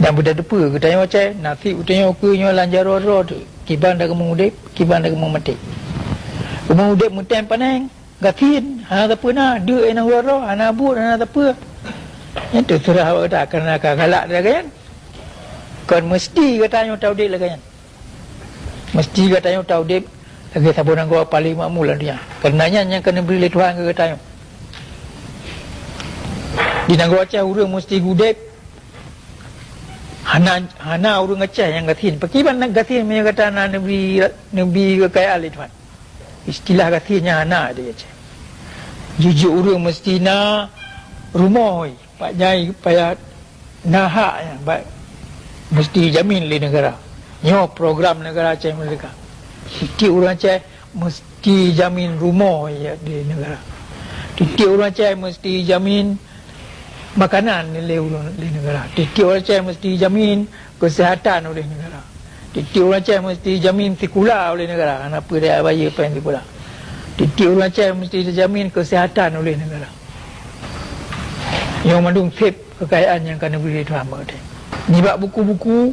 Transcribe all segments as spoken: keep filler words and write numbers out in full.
Nyang beuteupeue geutanyoe Aceh, naseb geutanyoe keu nyoe lam jaroe droe teuk, kiban takeumeuudeb, kiban takeumeumaté. Keumeuudeb meutém paneng, gasien, hana sapeue na, deuk nyang nanggroe droe, hana buet, hana sapeue. Nyan teuseurah bak gata, kareuna ka galak lagée nyan. Kon meuseuti geutanyoe taudeb lagée nyan. Meuseuti geutanyoe taudeb lagée saboh nanggroe paleng makmu lam donya. Kareuna nyan nyang ka neubri lé Tuhan keu geutanyoe. Di nanggroe Aceh ureuëng meuseuti udeb hana, hana ureuëng Aceh nyang gasien. Pakriban na gasien meunyoe gata na neubri, neubri keukayaan lé Tuhan. Istilah gasien nyan hana di Aceh. Jijok ureuëng meuseuti na rumoh, Pak Nyai payah na hak nyan, ba-, meuseuti jamin lé neugara. Nyoe program neugara Aceh Merdeka. Tieb-tieb ureuëng Aceh meuseuti jamin rumoh lé neugara. Tieb-tieb ureuëng Aceh meuseuti jamin makanan lé ureuëng, lé neugara. Tieb-tieb ureuëng Aceh meuseuti jamin keuseuhatan oleh neugara. Tieb-tieb ureuëng Aceh meuseuti jamin sikula oleh neugara, hana peue daya bayeue péng sikula. Tieb-tieb ureuëng Aceh meuseuti jamin keuseuhatan oleh neugara. Nyoe mandum seb keukayaan nyang ka neubri lé Tuhan bak geutanyoe. Nibak buku-buku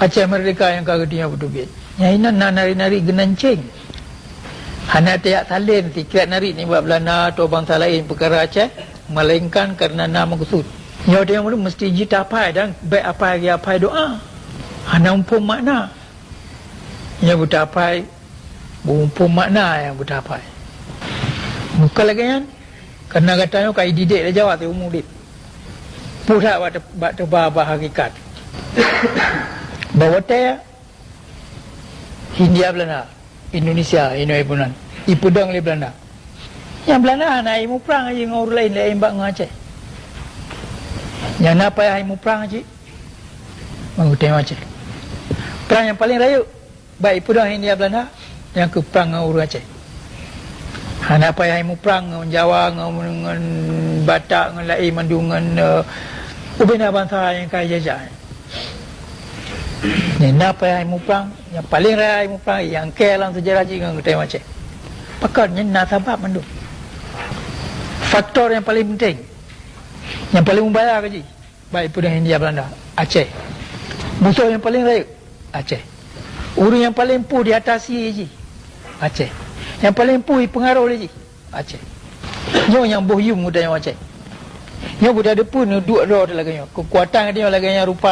Aceh Merdeka nyang ka geutanyoe peuteubiet, nyan inan na narit-narit geunanceng. Hana tajak saleuem sikrék narit nibak Beulanda atau bansa laén peukara Aceh, melainkan kareuna na meukeusut. Nyoe tanyoe meuseuti jih taphai dan bék aphai lagée aphai doá. Hana muphom makna. Nyang beutaphai, beuphom makna nyang beutaphai. Bukon lagée nyan, kareuna gata nyoe ka ididek lé Jawa siumu udeb. Peue that bak te-, bak teuba bak hakikat. Bak watée Hindia Belanda, Indonesia, inoe ipunan, ipeudong lé Belanda. Nyang Belanda hana imuprang jih ngon ureuëng laén, laén bak ngon Aceh. Nyang na payah imuprang cit ngon geutanyoe Aceh. Prang nyang paleng rayeuk bak ipeudong Hindia Belanda, nyang keuh prang ngon ureuëng Aceh. Hana payah imuprang ngon Jawa, ngon, ngon Batak, ngon laén mandum, ngon, eh, ubena bansa nyang ka ijajah. Nyang na payah imuprang, nyang paleng raya imuprang, nyang kée lam seujarah jih ngon geutanyoe Aceh. Pakon nyan na sabab mandum. Faktor nyang paleng penting, nyang paleng mubahaya keu jih, bak ipeudong Hindia Belanda, Aceh. Musoh nyang paleng rayeuk, Aceh. Ureuëng nyang paleng puih diatasi jih, Aceh. Nyang paleng puih ipeungaroh lé jih, Aceh. Nyoe nyang boh yuem geutanyoe Aceh. Nyoe geutanyoe peue neuduek droe lagée nyoe. Keukuatan geutanyoe lagée nyan rupa